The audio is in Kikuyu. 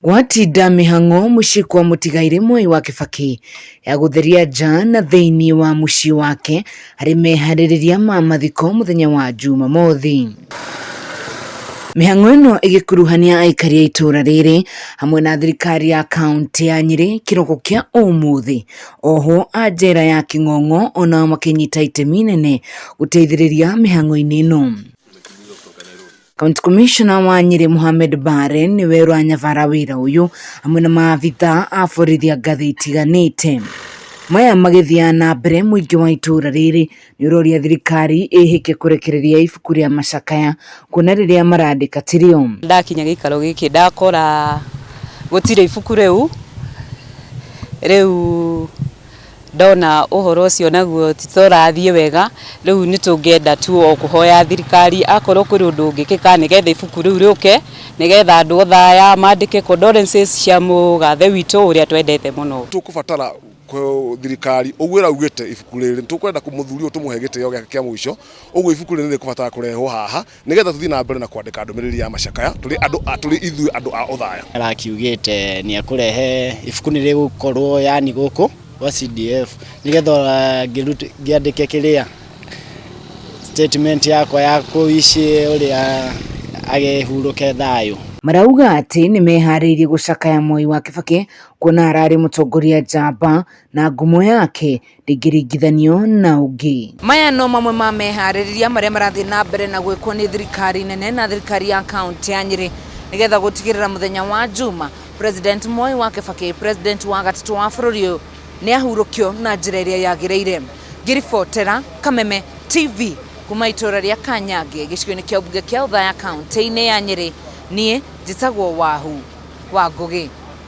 Gwatinda mĩhang'o mũciĩ kwa mũtigairĩ Mwai wa Kĩbakĩ ya gũtheria nja na thĩinĩ wa mũciĩ wake harĩ meharĩrĩria ma mathiko mũthenya wa Jumamothi. Mĩhang'o ĩno ĩgĩkuruhania aikari a itũũra rĩrĩ hamwe na thirikari ya kaunti ya Nyĩrĩ kĩroko kĩa ũmũthĩ. Oho a njera ya Kĩng'ong'o onao makĩnyita itemi inene gũteithĩrĩria mĩhang'o-inĩ ĩno. County Commissioner wa Nyĩrĩ Mohamed Bare nĩwe ũranyabara wĩra ũyũ hamwe na maabitha a borithi a ngathĩ itiganĩte. Maya magĩthiaga na mbere mũingĩ wa itũũra rĩrĩ nĩ ũroria thirikari ĩhĩke kũrekereria ibuku rĩa macakaya kuona rĩrĩa marandĩka tirĩo. Ndakinya gĩikaro gĩkĩ ndakora gũtirĩ ibuku rĩu, rĩu Ndona ũhoro ũcio naguo ti ta ũrathiĩ wega, rĩu nĩ tũngĩenda tu o kũhoya thirikari akorwo kũrĩ ũndũ ũngĩkĩka nĩgetha ibuku rĩu rĩũke, nĩgetha andũ othe aya mandĩke condolences cia mũgathe witũ ũrĩa twendete mũno. Tũkũbatara thirikari ũguo ĩraugĩte ibuku rĩrĩ, nĩ tũkwenda mũthuri ũyũ tũmũhe gĩtĩo gĩake kĩa mũico, ũguo ibuku rĩrĩ nĩ rĩkũbatara kũrehwo haha Nĩgetha tũthiĩ na mbere na kwandĩka ndũmĩrĩri ya macakaya tũrĩ andũ a tũrĩ ithuĩ andũ a Othaya. Arakiugĩte nĩ ekũrehe ibuku nĩ rĩgũkorwo yani gũkũ gwa CDF nĩgetha ngĩandĩke kĩrĩa statement yakwa ya kũici ũrĩa agĩhurũke thayũ. Marauga atĩ nĩmeharĩirie gũcakaya Mwai wa Kĩbakĩ kuona ararĩ mũtongoria njamba na ngumo yake ndĩngĩringithanio na ũngĩ. Maya no mamwe ma meharĩrĩria marĩa marathiĩ na mbere na gwĩkwo nĩ thirikari nene na thirikari ya kaunti ya Nyĩrĩ nĩgetha gũtigĩrĩra mũthenya wa Juma President Mwai wa Kĩbakĩ, President wa gatatũ wa bũrũri ũyũ nĩ ahurũkio na njĩra ĩrĩa yagĩrĩire. Ngĩribotera Kameme TV kuma itũra rĩa Kanyange gĩcigo-inĩ kĩa ũmbunge kĩa Othaya kaunti-inĩ ya Nyĩrĩ, niĩ njĩtagwo Wahu wa Ngũgĩ.